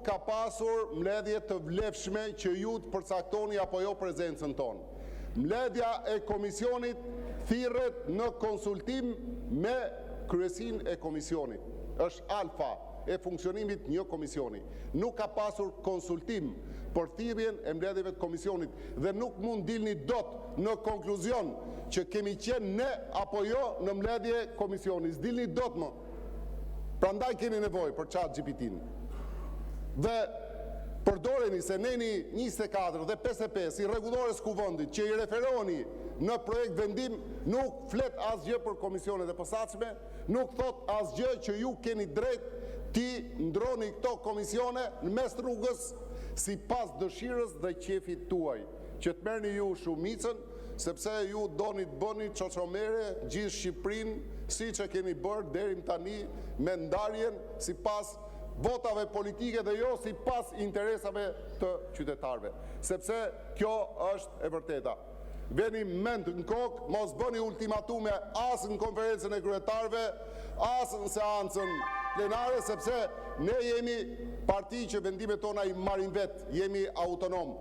Ka pasur mbledhje të vlefshme që ju të përcaktoni apo jo prezencën tonë. Mbledhja e komisionit thirret në konsultim me kryesinë e komisionit. Është alfa e funksionimit të një komisioni. Nuk ka pasur konsultim për thirrjen e mbledhjeve të komisionit dhe nuk mund të dilni dot në konkluzion që kemi qenë ne apo jo në mbledhje komisioni. S'dilni dot më! Prandaj keni nevojë për Chat GPT-në. Dhe përdoreni se neni 24 dhe 55 i Rregullores së Kuvendit, që i referoheni në projektvendim, nuk flet asgjë për komisionet e posaçme, nuk thotë asgjë që ju keni të drejtë t'i ndërroni këto komisione në mes të rrugës, sipas dëshirës dhe qejfit tuaj, që të merrni ju shumicën, sepse ju doni të bëni çoçomere gjithë Shqipërinë, siç e keni bërë deri më tani me ndarjen sipas votave politike dhe jo sipas interesave të qytetarëve, sepse kjo është e vërteta. Vërini mend në kokë, mos bëni ultimatume as në Konferencën e Kryetarëve, as në seancën plenare, sepse ne jemi parti që vendimet tona i marrim vetë, jemi autonomë.